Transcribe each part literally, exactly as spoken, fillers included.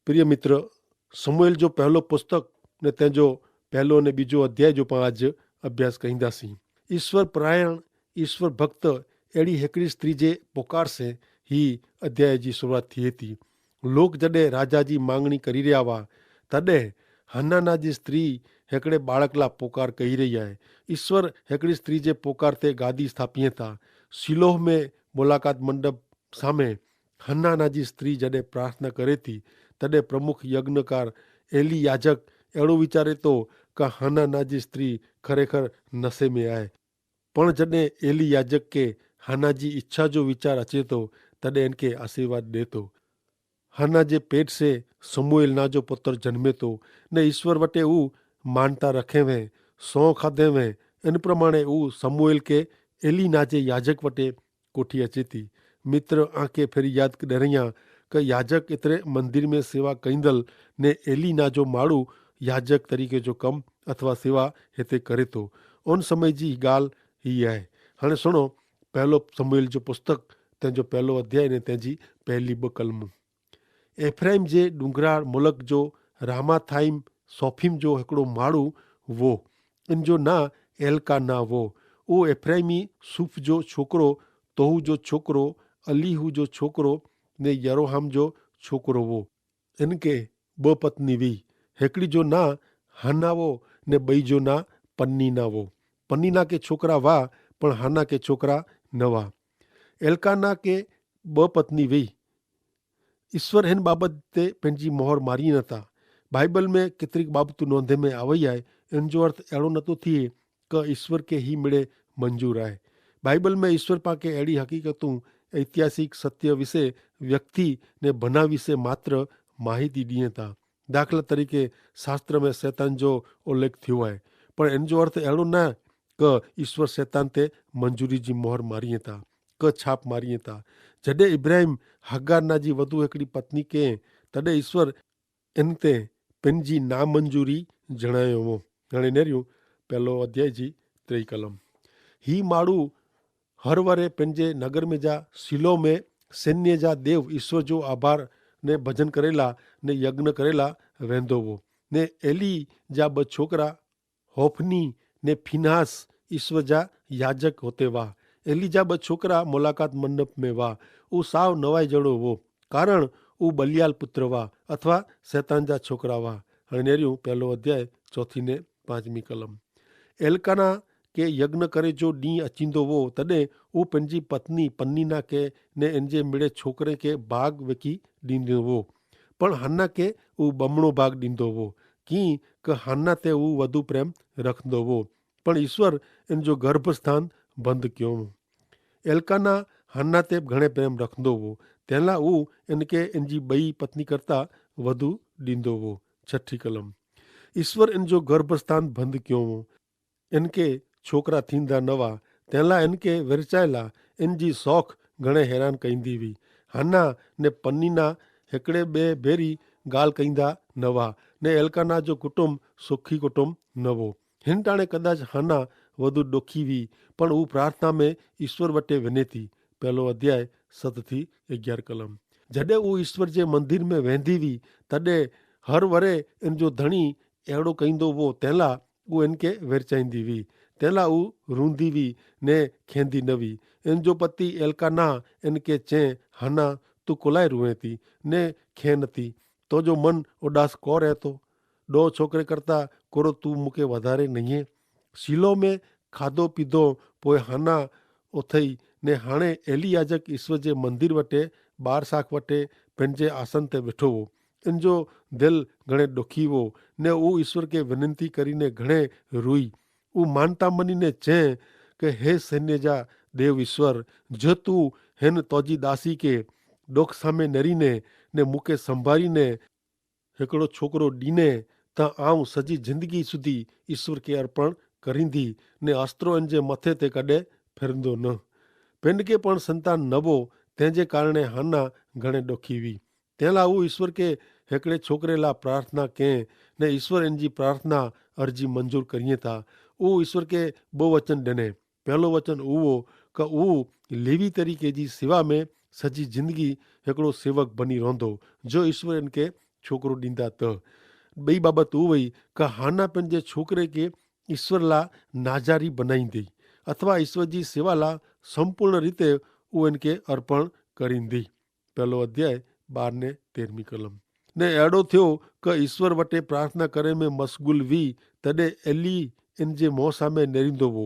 પ્રિય મિત્ર, સમૂએલ જો પહેલો પુસ્તક ને તેનો પહેલો ને બીજો અધ્યાય જો પાં આજ અભ્યાસ કહીંદા સી. ઈસ્વર પરાયણ, ઈસ્વર ભક્ત એડી હેકડી સ્ત્રી જે પોકાર સે હી અધ્યાય જી શરૂઆત થી તી. લોક જડે રાજા જી માંગણી કરી રહ્યા વા, તદે હન્નાના જી સ્ત્રી હેકડ઼ે બાળકલા પોકાર કહી રહ્યા હૈ. ઈસ્વર હેકડી સ્ત્રી જે પોકાર તે ગાદી સ્થાપિયે તા. સિલોહ મેં મુલાકાત મંડપ સામે હન્નાના જી સ્ત્રી જડે પ્રાર્થના કરે તી, તદે પ્રમુખ યજ્ઞકાર એલી યાજક એડો વિચારે તો કે હન્નાના જી સ્ત્રી ખરેખર નસે મેં આય. પણ જડે એલી યાજક કે હન્ના જી ઇચ્છા જો વિચાર અચે તો, તદે એનકે આશીર્વાદ દેતો. હના જે પેટ સે સમૂએલ ના જો પુત્ર જન્મે તો, ને ઈસ્વર વટે ઉં માનતા રખે વે, સોં ખાધે વે. એન પ્રમાણે ઉં સમૂએલ કે એલી ના જે યાજક વટે કોઠી અચેતી. મિત્ર, આંકે ફેરી યાદ ડેરિયા કે યાજક એતરે મંદિર મેં સેવા કૈંદલ, ને એલી ના જો માડૂ યાજક તરીકે જો કમ અથવા સેવા હેતે કરે તો. ઓન સમય જી ગાલ હી આય. હણે સુણો, પહેલો સમૂએલ જો પુસ્તક, તેનો પહેલો અધ્યાય ને તેની પહેલી બકલમું. એફ્રાઇમ જે ડુંગરા મુલક જો રામાથાઇમ સોફીમ જો હેકડો માડૂ વો. એન જો ના એલકા ના વો. ઉ એફ્રાઇમી સૂફ જો છોકરો, તોહુ જો છોકરો, અલીહુ જો છોકરો, ને યરોહામ જો છોકરો વો. એન કે બહ પત્ની વી. હેકડી જો ના હાના વો, ને બઈ જો ના પન્ની ના વો. પન્ની ના કે છોકરા વા, પણ હાના કે છોકરા ન વા. એલકા ના કે બહ પત્ની વી. ઇશ્વર હેન બાબત તે પેનજી મોહર મારી નતા. બાઈબલ મેં કેતરિક બાબતો નોંધે મેં આવય આય. એન જો અર્થ એડો નતો થિયે કે ઇશ્વર કે હી મિડે મંજૂર આય. બાઈબલ મેં ઇશ્વર પાકે એડી હકીકતો, ઐતિહાસિક સત્ય વિશે વ્યક્તિ ને ભના વિશે માત્ર માહિતી દિયે તા. દાખલા તરીકે, શાસ્ત્ર મેં સૈતાન જો ઉલ્લેખ થિયો આય. પણ એન જો અર્થ એડો ના કે ઇશ્વર સૈતાન તે મંજૂરી જી મોહર મારી તા, કે છાપ મારી તા. જડે ઇબ્રાહિમ હગાર ના જી વધુ હેકડી પત્ની કે, તદે ઇશ્વર એન તે પેનજી નામંજૂરી જણાયો હો. હણે નેર્યું પહેલો અધ્યાય જી ત્રેય કલમ. હી માડૂ હર વરે પેનજે નગર મેં જા સિલો મેં સૈન્ય જા દેવ ઇશ્વર જો આભાર ને ભજન કરેલા ને યજ્ઞ કરેલા વેંધો વો. ને એલી જા બ છોકરા હોફની ને ફિનહાસ ઇશ્વર જા યાજક હોતે વાહ. એલી જા બ છોકરા મુલાકાત મંડપ મેં વાહ. ઉ સાવ નવાઈ જડો વો, કારણ ઉ બલિયાલ પુત્ર વાહ અથવા સૈતાન જા છોકરા વાહ. હણે નેર્યું પહેલો અધ્યાય ચોથી ને પાંચમી કલમ. એલકાના કે યજ્ઞ કરે જો ડીંહ અચીંદો વો, તદે ઉ પેનજી પત્ની પન્ની ના કે ને એનજે મિડે છોકરે કે ભાગ વેકી દીંદો વો. પણ હાના કે ઉ બમણો ભાગ દીંદો વો. કિંક હાના તે ઉ વધુ પ્રેમ રખંદો વો. પણ ઇશ્વર એનજો ગર્ભ સ્થાન બંધ ક્યો. એલકાના હાના તે ઘણે પ્રેમ રખંદો વો, તેલા ઉ એનકે એનજી બઈ પત્ની કરતા વધુ દીંદો વો. છઠી કલમ. ઇશ્વર એનજો ગર્ભ સ્થાન બંધ ક્યો. એનકે છોકરા થીંદા નવા, તેલા એનકે વેરચાયેલા એનજી સોખ ઘણે હેરાન કઈંદી વી. હાના ને પન્નીના હેકડ઼ે બે ભેરી ગાલ કઈંદા નવા, ને એલકાના જો કુટુંબ સોખી કુટુંબ નવો. હેન ટાણે કદાચ હાના વધુ ડોખી વી, પણ ઉ પ્રાર્થના મેં ઇશ્વર વટે વેનેતી. પહેલો અધ્યાય સત થી અગિયાર કલમ. જડે ઉ ઇશ્વર જે મંદિર મેં વેંધી વી, તદે હર વરે એનજો ધણી એડો કઈંદો વો, તેલા ઉ એનકે વેરચાઈંદી વી. તેલા ઉ રૂંદી વી ને ખેંદી નવી. એનજો પતિ એલકાના એનકે ચે, હાના, તું કોલાઈ રૂએ તી ને ખેન તી? તો જો મન ઉડાસ કો રહેતો? દો છોકરે કરતા કોરો તું મુકે વધારે નહિયે? સિલો મેં ખાધો પીધો પોય હાના ઓથઈ, ને હાણે એલી યાજક ઇશ્વર જે મંદિર વટે બાર સાખ વટે પેનજે આસન તે વેઠો વો. એનજો દિલ ઘણે ડોખી વો, ને ઉ ઇશ્વર કે વિનંતી કરીને ઘણે રૂઈ. ઉ માનતા મનીને ચે કે હે સૈન્ય જા દેવ ઇશ્વર, જો તું હેન તોજી દાસી કે ડોખ સામે નેરીને ને મુકે સંભારીને હેકડો છોકરો દીને, તા આઉં સજી જિંદગી સુધી ઇશ્વર કે અર્પણ કરીંદી, ને અસ્ત્રો એનજે મતે તે કડે ફેરંદો ન. પેનકે પણ સંતાન નવો, તેનજે કારણે હાના ઘણે ડોખી વી. તેલા ઉ ઇશ્વર કે હેકડે છોકરે લા પ્રાર્થના કેહ, ને ઇશ્વર એનજી પ્રાર્થના અરજી મંજૂર કરીએ થા. ઉ ઇશ્વર કે બહુ વચન ડેને. પહેલો વચન ઉવો કે ઉ લેવી તરીકે જી સેવા મેં સજી જિંદગી હેકડો સેવક બની રોંધો, જો ઇશ્વર એનકે છોકરો દીંદા તો. બઈ બાબત ઉવય કે હાના પન જે છોકરે કે ઈસ્વર લા નાજારી બનાઈ દઈ અથવા ઈસ્વર જી સેવા લા સંપૂર્ણ રીતે ઉવન કે અર્પણ કરી દઈ. પહેલો અધ્યાય બાર ને તેરમી કલમ. ને એડો થયો કે ઈસ્વર વટે પ્રાર્થના કરે મેં મશગુલ વી, તદે એલી એન જે મોં સામે નેરીંદો વો.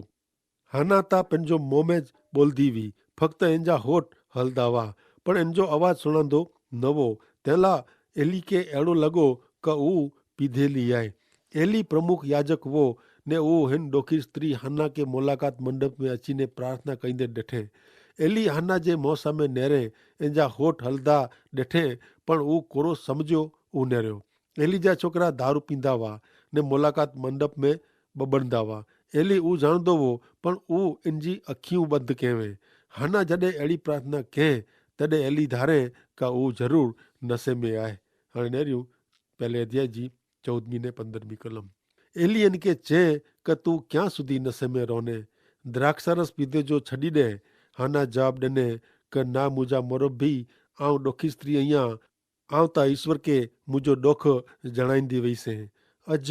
હાના તા પન જો મોં મેં જ બોલદી વી, ફક્ત એન જા હોટ હલદા વા, પણ એન જો અવાજ સુણાંદો નવો. તેલા એલી કે એડો લગો કે ઉ પીધેલી આય. એલી પ્રમુખ યાજક વો, ને ઉ હેન ડોખી સ્ત્રી હાના કે મુલાકાત મંડપ મેં અચીને પ્રાર્થના કઈંદે ડેઠે. એલી હાના જે મોં સામે નેરે એન જા હોટ હલદા ડેઠે, પણ ઉ કોરો સમઝ્યો ઉ નેર્યો. એલી જા છોકરા દારૂ પીંદા વા ને મુલાકાત મંડપ મેં બબડદા વા. એલી ઉ જાણદો વો, પણ ઉ એન જી અખિયું બંધ કહેવે. હાના જડે એડી પ્રાર્થના કહેં, તદે એલી ધારે કે ઉ જરૂર નસે મેં આય. હાણે નેર્યું પહેલે અધ્યાય જી ચૌદમી ને પંદરમી કલમ. એલી એન કે ચે કે તું ક્યાં સુધી નસે મેં રોને? દ્રાક્ષારસ પીધે જો છડી દે. હાના જવાબ દેને કે ના મુજા મોરબ ભી, આઉં ડોખી સ્ત્રી અહિયા. આઉં તા ઈસ્વર કે મુજો ડોખ જણાઈંદી વૈસે. અજ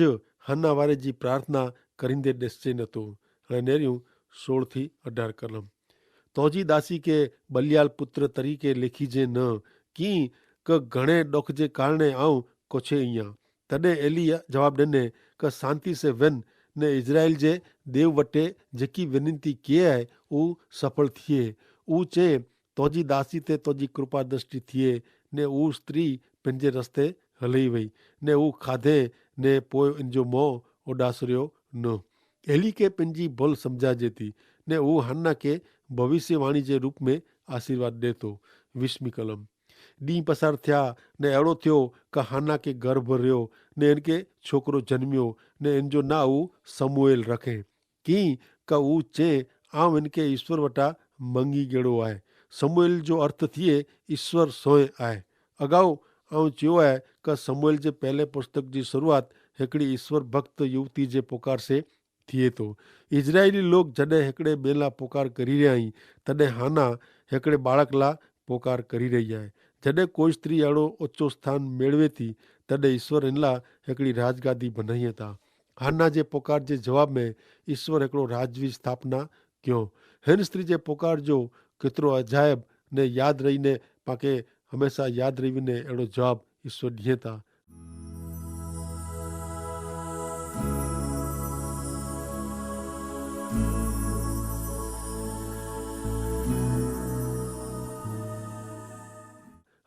હાના વારે જી પ્રાર્થના કરીંદે દેસે નતો. હણે નેર્યું સોળ થી અઢાર કલમ. તોજી દાસી કે બલિયાલ પુત્ર તરીકે લેખી જે ન, કિંક ઘણે ડોખ જે કારણે આઉં કોછે ઇયા. તદે એલી જવાબ દેને કે શાંતિ સે વેન, ને ઇઝરાઇલ જે દેવ વટે જેકી વિનંતી કિયે હૈ ઉ સફળ થિયે. ઉ ચે તોજી દાસી તે તોજી કૃપા દ્રષ્ટિ થિયે. ને ઉ સ્ત્રી પેનજે રસ્તે હલઈ વય, ને ઉ ખાધે ને પોય એનજો મોં ઓડાસર્યો ન. એલી કે પેનજી ભલ સમઝા જેતી, ને ઉ હાના કે ભવિષ્યવાણી જે રૂપ મેં આશીર્વાદ દેતો. વીસમી કલમ. દી પસાર થ્યા, ને એડો થ્યો કે હાના કે ગર્ભ રહ્યો, ને એનકે છોકરો જન્મ્યો, ને એનજો ના ઉ સમૂએલ રખે. કિંક ઉ ચે આવ એનકે ઈસ્વર વટા મંગી ગેડો આય. સમૂએલ જો અર્થ થિયે ઈસ્વર સોય આય. અગાઉ આવ ચ્યો આય કે સમૂએલ જે પહેલે પુસ્તક જી શરૂઆત હેકડી ઈસ્વર ભક્ત યુવતી જે પોકાર સે થિયે તો. ઇઝરાયેલી લોગ જડે હેકડ઼ે બેલા પોકાર કરી રહ્યા હી, તદે હાના હેકડ઼ે બાળકલા પોકાર કરી રહ્યા હૈ. જડે કોઈ સ્ત્રી એડો ઓછો સ્થાન મેળવે થી, તદે ઇશ્વર એનલા હેકડ઼ી રાજગાદી ભનાઈ હતા. હાના જે પોકાર જે જવાબ મેં ઇશ્વર હેકડો રાજવી સ્થાપના ક્યો. હેન સ્ત્રી જે પોકાર જો કેતરો અજાયબ ને યાદ રહી ને પાકે હમેંશા યાદ રહી ને એડો જવાબ ઇશ્વર દિયે તા.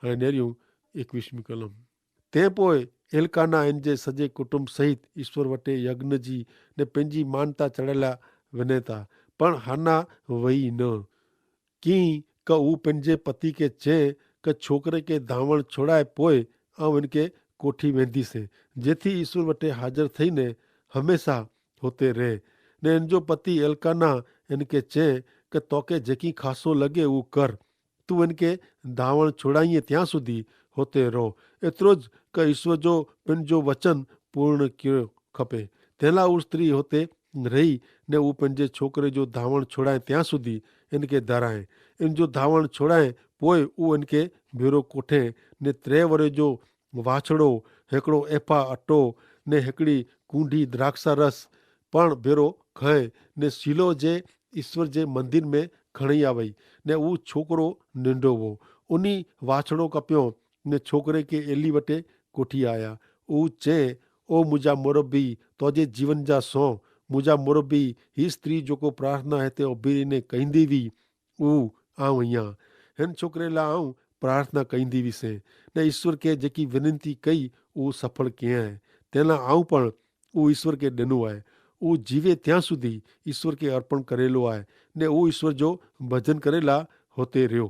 હૈ નેર્યું. એકવીસમી કલમ. તે પોય એલકાના એન જે સજે કુટુંબ સહિત ઇશ્વર વટે યજ્ઞ જી ને પેનજી માનતા ચડેલા વેને તા. પણ હાના વહી ન. કિંક ઉપ એનજે પતિ કે ચે કે છોકરે કે ધાવણ છોડાય પોય આવ એનકે કોઠી વેંધી સે, જેથી ઈસુર વટે હાજર થઈ ને હમેંસા હોતે રહે. ને એનજો પતિ એલકાના એનકે ચે કે તોકે જેકી ખાસો લગે ઉં કર. તું એનકે ધાવણ છોડાઈ ત્યાં સુધી હોતે રહો. એતરો જ કે ઈસુર જો પેનજો વચન પૂર્ણ કયો ખપે. તેલા ઉસ સ્ત્રી હોતે રહી ને ઉપને જે છોકરે જો ધાવણ છોડાએ ત્યાં સુધી એનકે ધરાએ. એન જો ધાવણ છોડાએ પોય ઉ એનકે ભેરો કોઠે. ને ત્રે વરે જો વાછડો, હેકડો એફા અટો ને હેકડી કૂંડી દ્રાક્ષા રસ પણ ભેરો ખય. ને સિલો જે ઈસ્વર જે મંદિર મેં ખણી આવય. ને ઉ છોકરો નિંડો વો. ઉની વાછડો કપ્યો ને છોકરે કે એલી વટે કોઠી આયા. ઉ ચે, ઓ મુજા મોરબી, તોજે જીવન જા સો મુજા મોરબી, હી સ્ત્રી જોકો પ્રાર્થના હૈ તે ઓભીરી ને કહીંદી વી ઉ આઉં અહિયા. હેન છોકરે લા આઉં પ્રાર્થના કહીંદી વી સે. ને ઈસ્વર કે જેકી વિનંતી કઈ ઉ સફળ કે હૈ. તેલા આઉં પણ ઉ ઈસ્વર કે ડેનો આય. ઉ જીવે ત્યાં સુધી ઈસ્વર કે અર્પણ કરેલો આય. ને ઉ ઈસ્વર જો ભજન કરેલા હોતે રહ્યો.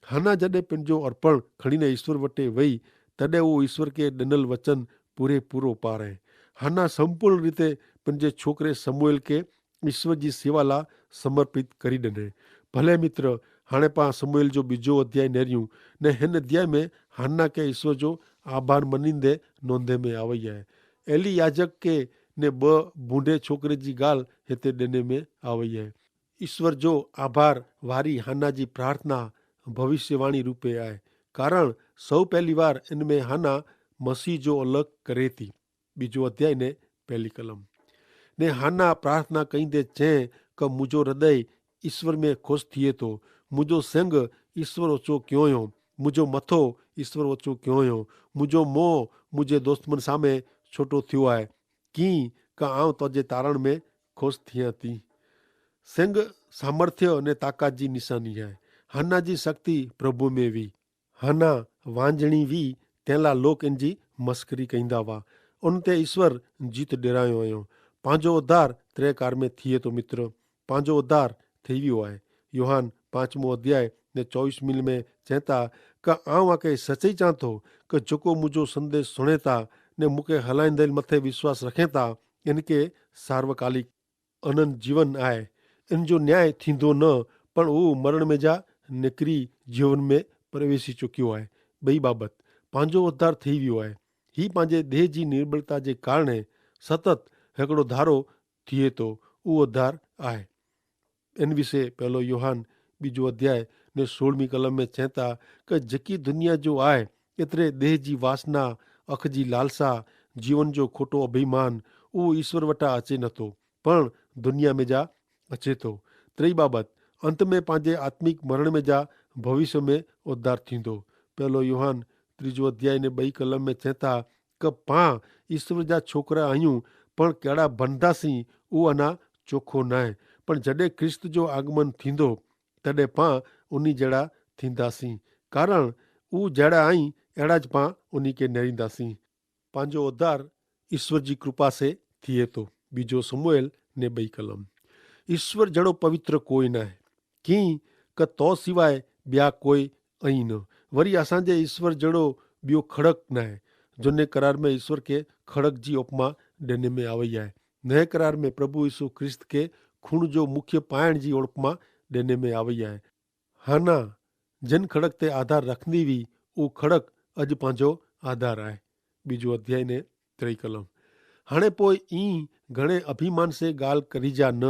હાના જડે પેનજો અર્પણ ખણીને ઈસ્વર વટે વય, તદે ઉ ઈસ્વર કે ડેનલ વચન પૂરે પૂરો પારે. હાના સંપૂર્ણ રીતે પેનજે છોકરે સમૂએલ કે ઈસ્વર જી સેવાલા સમર્પિત કરી ડેને. ભલે મિત્ર, હાણે પા સમૂએલ જો બીજો અધ્યાય નેર્યું. ને હેન અધ્યાય મેં હાના કે ઈસ્વર જો આભાર મનીંદે નોંધે મેં આવય હૈ. એલી યાજક કે ને બ ભૂંડે છોકરે જી ગાલ હેતે ડેને મેં આવય હૈ. ઈસ્વર જો આભાર વારી હાના જી પ્રાર્થના ભવિષ્યવાણી રૂપે આય. કારણ સૌ પહેલી વાર એન મેં હાના મસીહ જો અલગ કરે તી. બીજો અધ્યાય ને પહેલી કલમ. ને હાના પ્રાર્થના કઈ દે ચે કે મુજો હૃદય ઈસ્વર મેં ખુશ થિયે તો, મુજો સંગ ઈસ્વર ઓછો ક્યોંયો, મુજો મથો ઈસ્વર ઓછો ક્યોંયો, મુજો મોં મુજે દોસ્તમન સામે છોટો થિયો આય, કિંક આઉં તોજે તારણ મેં ખુશ થિયા તી. સંગ સામર્થ્ય અને તાકાત જી નિશાની હૈ. હાના જી શક્તિ પ્રભુ મેં વી. હાના વાંજણી વી તેલા લોક એનજી મસ્કરી કહીંદા વા. ઉન તે ઈસ્વર જીત ડેરાયો અયો. પાંજો ઉદ્ધાર ત્રે કાર મેં થિયે તો મિત્ર, પાંજો ઉદ્ધાર થેવ્યો આય. યોહાન પાંચમો અધ્યાય ને ચોવીસ મિલ મેં ચેતા કે આઉં આકે સચઈ ચાંતો કે જોકો મુજો સંદેશ સુણેતા ને મુકે હલાઈંદલ મતે વિશ્વાસ રખેતા એનકે સાર્વકાલિક અનંત જીવન આય. એન જો ન્યાય થીંદો ન, પણ ઉં મરણ મેં જા નેકરી જીવન મેં પ્રવેશી ચુક્યો આય. બઈ બાબત પાંજો ઉદ્ધાર થઈ વ્યો આય. હી પાંજે દેહ જી નિર્બળતા જે કારણે સતત હેકડો ધારો થિયે તો ઉ ઉદ્ધાર આય. એન વિશે પહેલો યોહાન બીજો અધ્યાય ને સોળમી કલમ મેં ચેતા કે જેકી દુનિયા જો આય એતરે દેહ જી વાસના, અખ જી લાલસા, જીવન જો ખોટો અભિમાન ઉ ઈસ્વર વટા અચે નતો, પણ દુનિયા મેં જા અચે તો. ત્રેય બાબત અંત મેં પાંજે આત્મિક મરણ મેં જા ભવિષ્ય મેં ઉદ્ધાર થીંદો. પહેલો યોહાન ત્રીજો અધ્યાય ને બઈ કલમ મેં ચેતા કે પાં ઈસ્વર જા છોકરા અયું, પણ કેડા ભનદા સી ઉ અના ચોખો નાય. પણ જડે ખ્રિસ્ત જો આગમન થીંદો તદે પાં ઉની જેડા થીંદા સી, કારણ ઉ જેડા અઇં એડા જ પાં ઉની કે નેરીંદા સી. પાંજો ઉદ્ધાર ઈસ્વર જી કૃપા સે થિયે તો. બીજો સમૂએલ ને બઈ કલમ. ઈસ્વર જેડો પવિત્ર કોઈ નાય, કિંક તો સિવાય બ્યા કોઈ અહીં ન. વરી અસાંજે ઈસ્વર જેડો બ્યો ખડક નાય. જોને કરાર મેં ઈસ્વર કે ખડક જી ઓપમા ડેને મેં આવય આય. નય કરાર મેં પ્રભુ ઈસુ ખ્રિસ્ત કે ખુણ જો મુખ્ય પાયણ જી ઓપમા ડેને મેં આવય આય. હાના જેન ખડક તે આધાર રખની વી ઉં ખડક અજ પાંજો આધાર આય. બીજો અધ્યાય ને ત્રેય કલમ. હાણે પોય ઈ ઘણે અભિમાન સે ગાલ કરી જા ન,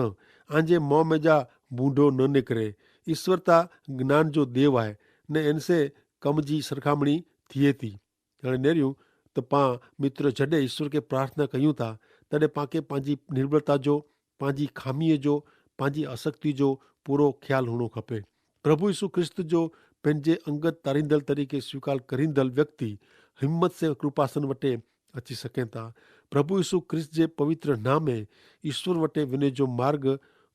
આંજે મોં મેં જા બૂંડો ન નેકરે. ઈસ્વર તા જ્ઞાન જો દેવ આય ને એનસે કમ જી સરખામણી થિયે તી. હાણે નેર્યું તો પાં મિત્ર જડે ઈસ્વર કે પ્રાર્થના કહ્યું તા તદે પાંકે પાંજી નિર્બળતા જો, પાંજી ખામીએ જો, પાંજી અશક્તિ જો પૂરો ખ્યાલ હોણો ખપે. પ્રભુ ઈસુ ખ્રિસ્ત જો પહને અંગત તારીંદલ તરીકે સ્વીકાર કરીંદલ વ્યક્તિ હિંમત સે કૃપાસન વટે અચ્છી સકેતા. પ્રભુ ઈસુ ખ્રિસ્ત જે પવિત્ર નામે ઈસ્વર વટે વિને જો માર્ગ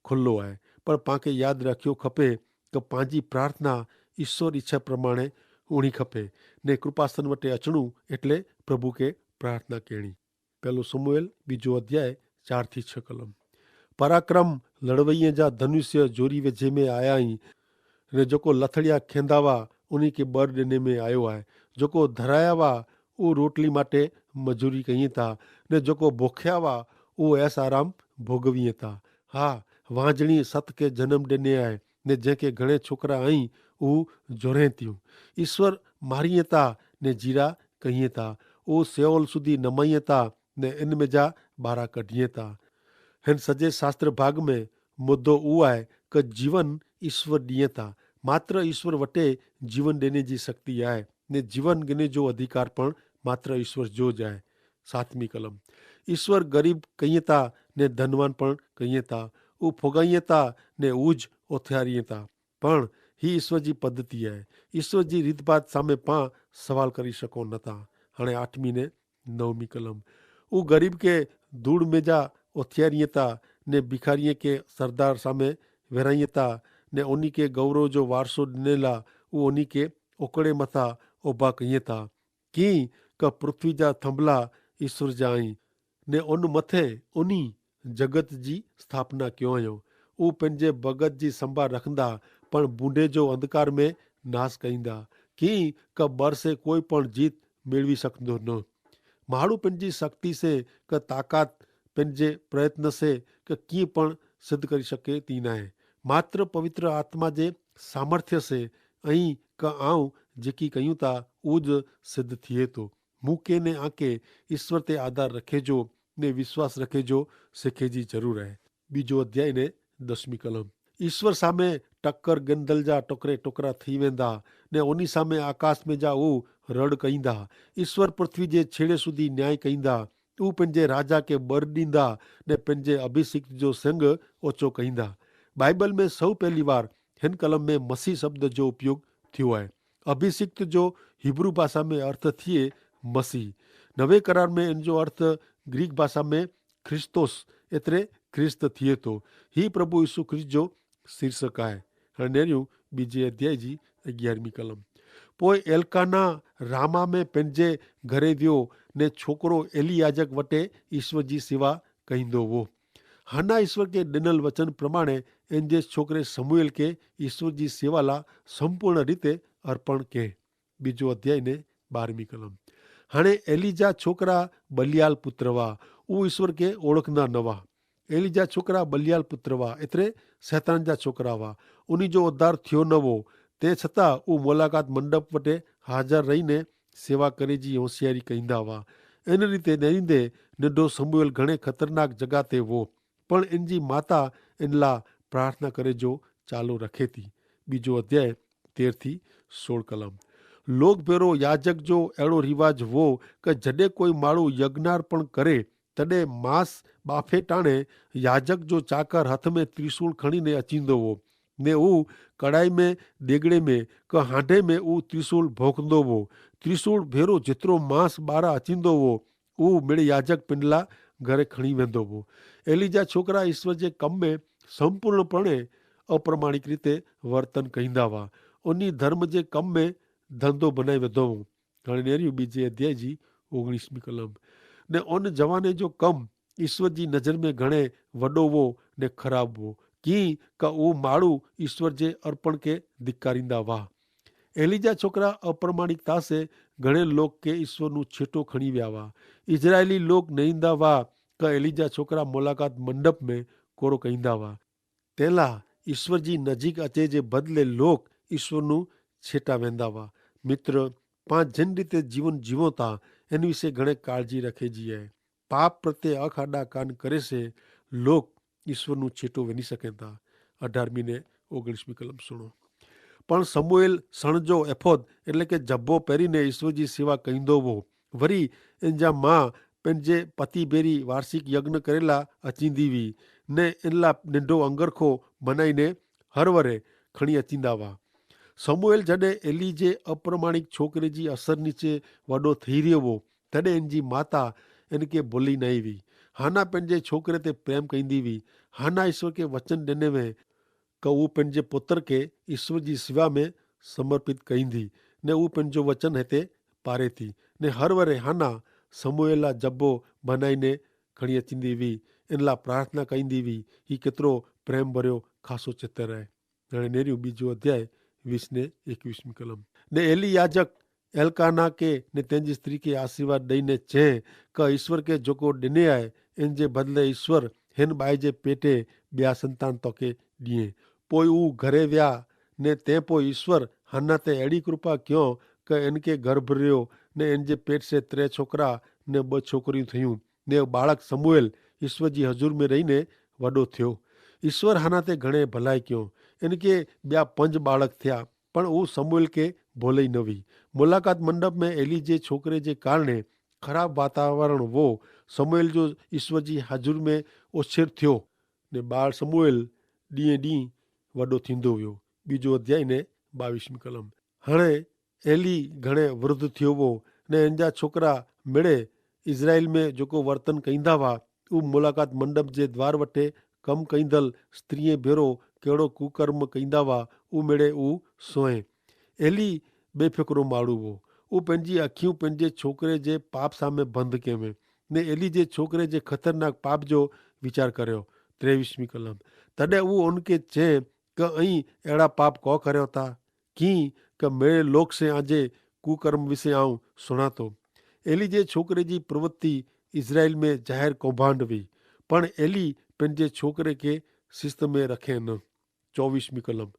ખુલ્લો આય. પણ પાંકે યાદ રાખ્યો ખપે કે પાંજી પ્રાર્થના ઈસ્વર ઈચ્છા પ્રમાણે ઉણી ખપે. ને કૃપાસન વટે અચણું એટલે પ્રભુ કે પ્રાર્થના કહેણી. પહેલો સમૂએલ બીજો અધ્યાય ચાર થી છ કલમ. પરાક્રમ લડવૈયા જા ધનુષ્ય જોરી વેજે મેં આયા હી. ને જોકો લથડિયા ખેંદાવા ઉની કે બર દેને મેં આયો હૈ. જોકો ધરાયાવા ઉ રોટલી માટે મજૂરી કહિયે તા. ને જોકો ભોખ્યાવા ઉ એસ આરામ ભોગવિયે તા. હા, વાંજણી સત કે જન્મ દેને આય. ને જેંકે ઘણે છોકરા અહીં ઉ જોરે ત્યું. ઈસ્વર મારિયે તા ને જીરા કહિયે તા. ઉ સેવલ સુધી નમાઈએ તા ને એન મેં જા બારા કઢ઼િયે તા. હેન સજે શાસ્ત્ર ભાગ મેં મુદ્દો ઉઆએ કે જીવન ઈસ્વર દિયે તા. માત્ર ઈસ્વર વટે જીવન દેને જી શક્તિ આય. ને જીવન ગિને જો અધિકાર પણ માત્ર ઈસ્વર જો જાય. સાતમી કલમ. ઈસ્વર ગરીબ કહિયે તા ને ધનવાન પણ કહિયે તા. ઉ ફોગાઈએ તા ને ઉજ ઓથ્યારિયે તા. પણ હી ઈસ્વર જી પદ્ધતિ આય. ઈસ્વર જી રીતભાત સામે પાં સવાલ કરી શકો નતા. હણે આઠમી ને નવમી કલમ. ઉં ગરીબ કે ધૂળ મેજા ઓથિયારિયે તા ને ભિખારિયે કે સરદાર સામે વેરાઇયે તા ને ઓની કે ગૌરવ જો વારસો દિનેલા ઉં ઓની કે ઓકડે મતા ઓભા કહિયે તા. કિંક પૃથ્વી જા થંભલા ઈસ્વર જા અહીં ને ઓન મતે ઓની જગત જી સ્થાપના ક્યો અયો. ઉં પહને ભગત જી સંભા રખંદા પણ બૂંડે જો અંધકાર મેં નાસ કહીંદા. કિંક બર સે કોઈ પણ જીત મેળવી સકંદો ન. માણુ પહને શક્તિ સે કે તાકાત પહને પ્રયત્ન સે કે કિંપણ સિદ્ધ કરી શકે તી નાએ. માત્ર પવિત્ર આત્મા જે સામર્થ્ય સે અહીં કે આઉં જેકી કહ્યું તા ઉજ સિદ્ધ થિયે તો. મુકે ને આકે ઈસ્વર તે આધાર રખે જો ને વિશ્વાસ રખે જો સિખે જી જરૂર હૈ. બીજો અધ્યાય ને દસમી કલમ. ઈસ્વર સામે ટક્કર ગંદલ જા ટોકરે ટોકરા થઈ વેંદા, ને ઓની સામે આકાશ મેં જા ઉહ રડ કહીંદા. ઈસ્વર પૃથ્વી જે છેડે સુધી ન્યાય કહીંદા. ઉહ પેનજે રાજા કે બર દીંદા, ને પેનજે અભિષિક્ત જો સંગ ઓચો કહીંદા. બાઈબલ મેં સૌ પહેલી વાર હેન કલમ મેં મસીહ શબ્દ જો ઉપયોગ થયો હૈ. અભિષિક્ત જો હિબ્રૂ ભાષા મેં અર્થ થિયે મસીહ. નવે કરાર મેં એન જો અર્થ ગ્રીક ભાષા મેં ખ્રિસ્તોસ, એતરે ખ્રિસ્ત થિયે તો. હી પ્રભુ ઈસુ ખ્રિસ્ત જો શીર્ષક આય. હણે નેર્યું બીજે અધ્યાય જી અગિયારમી કલમ. પોય એલકાના રામા મેં પેનજે ઘરે વ્યો, ને છોકરો એલી યાજક વટે ઈસ્વર જી સેવા કહીંદો વો. હાના ઈસ્વર કે ડેનલ વચન પ્રમાણે એન જે છોકરે સમૂએલ કે ઈસ્વર જી સેવાલા સંપૂર્ણ રીતે અર્પણ કે. બીજો અધ્યાય ને બારમી કલમ. હણે એલિજા છોકરા બલિયાલ પુત્રવા, ઉ ઈસ્વર કે ઓળખના નવા. એલિજા છોકરા બલિયાલ પુત્રવા એતરે સૈતાન જા છોકરાવા. ઉની જો ઉદ્ધાર થયો નવો, તે છતાં ઉ મુલાકાત મંડપ વટે હાજર રહીને સેવા કરે જી હોશિયારી કહીંદા વા. એન રીતે નેરીંદે નેડો સમૂએલ ઘણે ખતરનાક જગા તે વો, પણ એન જી માતા એનલા પ્રાર્થના કરે જો ચાલુ રખે થી. બીજો અધ્યાય તેર થી સોળ કલમ. લોગ ભેરો યાજક જો એડો રિવાજ વો, કે જડે કોઈ માળું યજ્ઞાર પણ કરે, તદે માસ બાફે ટાણે યાજક જો ચાકર હાથ મેં ત્રિસૂળ ખણી ને અચીંદો વો, ને ઉ કડાઈ મેં દેગડે મેં કે હાંડે મેં ઉ ત્રિસૂળ ભોંકદો વો. ત્રિસૂળ ભેરો જેતરો માસ બારા અચીંદો વો, ઉ મેળે યાજક પિંડલા ઘરે ખણી વેંદો વો. એલિજા છોકરા ઈસ્વર જે કમ મેં સંપૂર્ણપણે અપ્રમાણિક રીતે વર્તન કહીંદા વા. ઉની ધર્મ જે કમ મેં ધંધો બનાઈ વેંદો વો. ઘણી નેરી બીજે અધ્યાય જી ઓગણીસમી કલમ. ને ઉન જવાને જો કમ ઈસ્વર જી નજર મેં ઘણે વડો વો ને ખરાબ વો, કી કા ઉ માળું ઈસ્વર જે અર્પણ કે ધિક્કારીંદા વા. એલિજા છોકરા અપ્રમાણિકતા સે ઘણે લોક કે ઈસ્વરનું છેટો ખણી વ્યાવા. ઇઝરાયેલી લોક નહીંદા વા કે એલિજા છોકરા મુલાકાત મંડપ મેં કોરો કહીંદા વા. તેલા ઈસ્વર જી નજીક અચે જે બદલે લોક ઈસ્વરનું છેટા વેંદા વા. મિત્ર, પાંચ જેન રીતે જીવન જીવો તા એન વિશે ઘણે કાળજી રખે જી હૈ. પાપ પ્રત્યે અખાડા કાન કરે સે લોક ઈસ્વરનું છેટો વેની સકેતા. અઢારમી ને ઓગણીસમી કલમ સુણો. પણ સમૂએલ સણ જો એફોદ એટલે કે જબ્બો પહેરીને ઈસ્વર જી સેવા કહીંદો વો. વરી એન જા મા પેનજે પતિ ભેરી વાર્ષિક યજ્ઞ કરેલા અચીંદી વી, ને એનલા નેંડો અંગરખો બનાઈને હરવરે ખણી અચીંદા વા. સમૂએલ જડે એલી જે અપ્રમાણિક છોકરે જી અસર નીચે વડો થઈ રહ્યો વો, તદે એન જી માતા એન કે બોલી નાઈ વી. હાના પેનજે છોકરે તે પ્રેમ કહીંદી વી. હાના ઈસ્વર કે વચન દેને વે કે ઉ પેનજે પુત્ર કે ઈસ્વર જી સેવા મેં સમર્પિત કહીંદી, ને ઉ પેનજો વચન હેતે પારે થી. ને હર વરે હાના સમૂએલા જબ્બો ભનાઈ ને ખણી અચીંદી વી, એનલા પ્રાર્થના કહીંદી વી. હી કેતરો પ્રેમ ભર્યો ખાસો ચિત્ર હૈ. નેર્યું બીજો અધ્યાય વીસ ને એકવીસમી કલમ. ને એલી યાજક એલકાના કે ને તેની સ્ત્રી કે આશીર્વાદ દઈને ચે, કે ઈસ્વર કે જોકો ડિને આય, એન જે બદલે ઈસ્વર હેન બાઈ જે પેટે બ્યા સંતાન તો કે દિયે. પોય ઉં ઘરે વ્યા, ને તે પોય ઈસ્વર હાના તે એડી કૃપા ક્યો કે એન કે ગર્ભ રહ્યો, ને એન જે પેટ સે ત્રે છોકરા ને બ છોકરી થયું. ને બાળક સમૂએલ ઈસ્વર જી હજૂર મેં રહીને વડો થયો. ઈસ્વર હાના તે ઘણે ભલાઈ ક્યો. એન કે બ્યા પંજ બાળક થયા, પણ ઉં સમૂએલ કે ભોલે નવી. મુલાકાત મંડપ મેં એલી જે છોકરે જે કારણે ખરાબ વાતાવરણ વો. સમૂએલ જો ઈસ્વર જી હજૂર મેં ઓછેર થયો, ને બાળ સમૂએલ ડિયે ડિયે વડો થીંદો વ્યો. બીજો અધ્યાય ને બાવીસમી કલમ. હણે એલી ઘણે વૃદ્ધ થયો વો, ને એન જા છોકરા મેળે ઇઝરાયેલ મેં જોકો વર્તન કઈંદા વા, ઉં મુલાકાત મંડપ જે દ્વાર વટે કમ કઈંદલ સ્ત્રીએ ભેરો કેડો કુકર્મ કઈંદા વા, ઉં મેળે ઉં સોએ. એલી બેફિકરો માડૂ વો. ઉં પેનજી અખ્યું પેનજે છોકરે જે પાપ સામે બંધ કેવે. ને એલી જે છોકરે જે ખતરનાક પાપ જો વિચાર કર્યો. ત્રેવીસમી કલમ. તદે ઉં ઓનકે ચે કે અહીં એડા પાપ કો કર્યો તા? કિંકે મેળે લોક સે આજે કુકર્મ વિશે આઉં સુણાતો. એલી જે છોકરે જી પ્રવૃત્તિ ઇઝરાયેલ મેં જાહેર કોભાંડ વી. પણ એલી પેનજે છોકરે કે સિસ્ત મેં રખે ન. ચોવીસમી કલમ.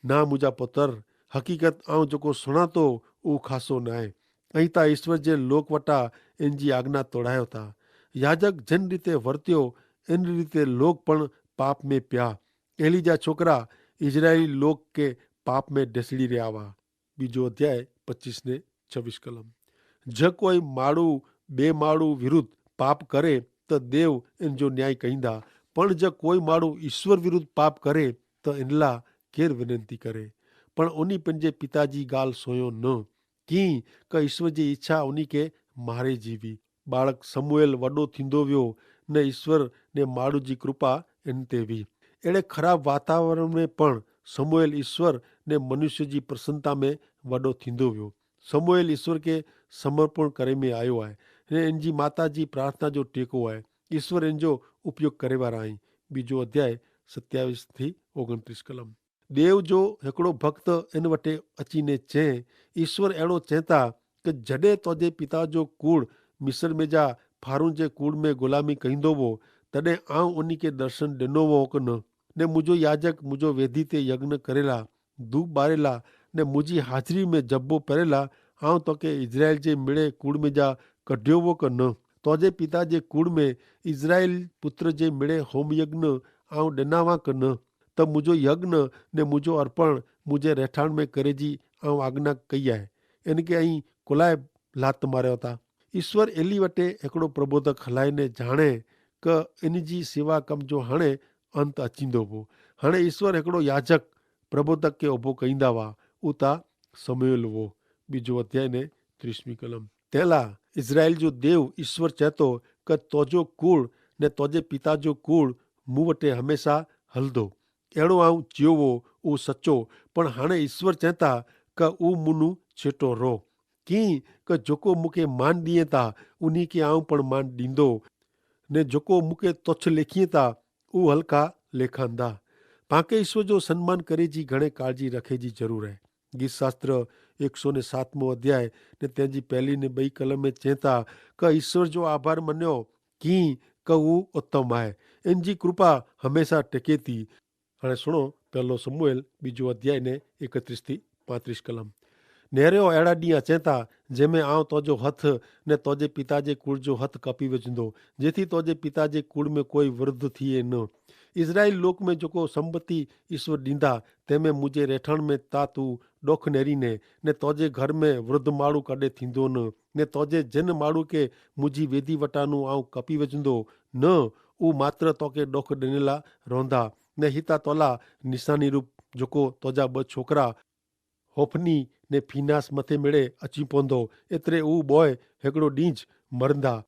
ના મુજા પોતર, હકીકત આઉં જોકો સુણાતો ઉં ખાસો નાય. અહીં તા ઇશ્વર જે લોક વટા એન જી આજ્ઞા તોડાયો તા. યાજક જેન રીતે વર્ત્યો એન રીતે લોક પણ પાપ મેં પ્યા. એલી જા છોકરા ઇઝરાયેલી લોક કે પાપ મેં ઢેસડી રહ્યા વા. બીજો અધ્યાય પચીસ ને છવીસ કલમ. જો કોઈ માડૂ બે માડૂ વિરુદ્ધ પાપ કરે, તો દેવ એન જો ન્યાય કહીંદા. પણ જો કોઈ માડૂ ઈશ્વર વિરુદ્ધ પાપ કરે, તો એનલા કેર વિનંતી કરે? પણ ઓની પન જે પિતાજી ગાલ સોયો ન, કિંક ઈસ્વર જી ઇચ્છા ઉની કે મારે જીવી. બાળક સમૂએલ વડો થીંદો વ્યો, ને ઈસ્વર ને માડૂ જી કૃપા એન તે વી. એડે ખરાબ વાતાવરણ મેં પણ સમૂએલ ઈસ્વર ને મનુષ્ય જી પ્રસન્નતા મેં વડો થીંદો વ્યો. સમૂએલ ઈસ્વર કે સમર્પણ કરે મેં આયો આય, ને એન જી માતા જી પ્રાર્થના જો ટેકો આય. ઈસ્વર એન જો ઉપયોગ કરે વારા આઈ. બીજો અધ્યાય સત્યાવીસ થી ઓગણત્રીસ કલમ. દેવ જો હેકડો ભક્ત એન વટે અચીને ચે, ઈસ્વર એડો ચેતા કે જડે તોજે પિતા જો કૂળ મિસર મેં જા ફારૂન જે કૂળ મેં ગુલામી કહીંદો વો, તદે આઉં ઉની કે દર્શન દેનો વો કે ન? ને મુજો યાજક મુજો વેધી તે યજ્ઞ કરેલા, ધૂપ બારેલા, ને મુજી હાજરી મેં જબ્બો પરેલા, આઉં તો કે ઇઝરાયેલ જે મેળે કૂળ મેં જા કઢ્યો વો કે ન? તોજે પિતા જે કૂળ મેં ઇઝરાયેલ પુત્ર જે મેળે હોમયજ્ઞ આઉં દેનાવા કે ન? તો મુજો યજ્ઞ ને મુજો અર્પણ મુજે રહેઠાણ મેં કરે જી આઉં આજ્ઞા કઈ આય? એન કે અહીં કોલાએ લાત માર્યો તા? ઈસ્વર એલી વટે હેકડો પ્રબોધક હલાઈ ને જાણે કે એની જી સેવા કમ જો હણે અંત અચીંદો વો. હણે ઈસ્વર હેકડો યાજક પ્રબોધક કે ઓભો કઈંદા વા. ઉતા સમયલ વો. બીજો અધ્યાય ને ત્રીસમી કલમ. તેલા ઇઝરાયેલ જો દેવ ઈસ્વર ચેતો કે તોજો કૂળ ને તોજે પિતા જો કૂળ મું વટે હમેંશા હલદો. એડો આઉં ચિયો વો ઉં સચો. પણ હાણે ઈસ્વર ચેતા કે ઉં મુનું છેટો રો. કિંક જોકો મુકે માન દિયે તા ઉની કે આઉં પણ માન દીંદો, ને જોકો મુકે તોછ લેખિયે તા ઉં હલકા લેખાંદા. પાંકે ઈસ્વર જો સન્માન કરે જી ઘણે કાળજી રખે જી જરૂર હૈ. ગીત શાસ્ત્ર એક સો ને સાતમો અધ્યાય ને તેની પહેલી ને બઈ કલમ મેં ચેતા કે ઈસ્વર જો આભાર મન્યો કિંક ઉત્તમ આય. એન જી કૃપા હમેંશા ટેકે તી. અને સુણો, પહેલો સમૂએલ બીજો અધ્યાય ને એકત્રીસ થી પાંત્રીસ કલમ. નેરે એડા દિયા ચેતા જેમે આવ તોજો હથ ને તોજે પિતા જે કુળ જો હથ કપી વજંદો, જેથી તોજે પિતા જે કુળ મેં કોઈ વૃદ્ધ થિયે ન. ઇઝરાયેલ લોક મેં જોકો સંપત્તિ ઈસ્વર દીંદા, તેમે મુઝે રેઠાણ મેં તા તું ડોખ નેરી ને, ને તોજે ઘર મેં વૃદ્ધ માળું કડે થીંદો ન, ને તોજે જેન માળું કે મુઝી વેદી વટાનું આવ કપી વજંદો ન, ઉં માત્ર તોકે ડોખ ડેનેલા રોંધા. ને હિતા તોલા નિશાની રૂપ જોકો તોજા બ છોકરા હોફની ને ફિનાસ મતે મેળે અચી પોંધો, એતરે ઉં બોય હેકડો ડીંજ મરંદા.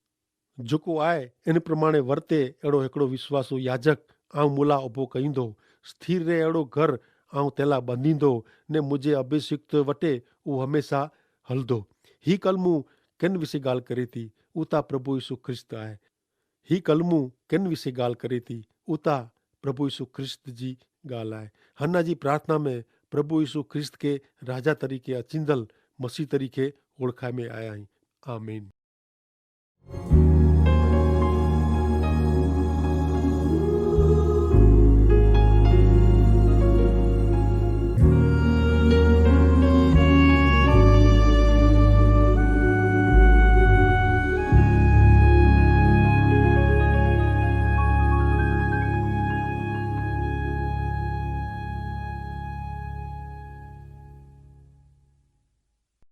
જોકો આય એન પ્રમાણે વર્તે એડો હેકડો વિશ્વાસો યાજક આઉં મુલા ઉભો કહીંદો. સ્થિર રે એડો ઘર આઉં તેલા બંધીંદો, ને મુઝે અભિષિક્ત વટે ઉં હમેંશા હલદો. હી કલમું કેન વિશે ગાલ કરે તી? ઉતા પ્રભુ ઈસુ ખ્રિસ્ત આય. હી કલમું કેન વિશે ગાલ કરે તી? ઉતા પ્રભુ ઈસુ ખ્રિસ્ત જી ગાલ આય. હના જી પ્રાર્થના મેં પ્રભુ ઈસુ ખ્રિસ્ત કે રાજા તરીકે અચિંદલ મસીહ તરીકે ઓળખાઈ મેં આયા હી. આમીન.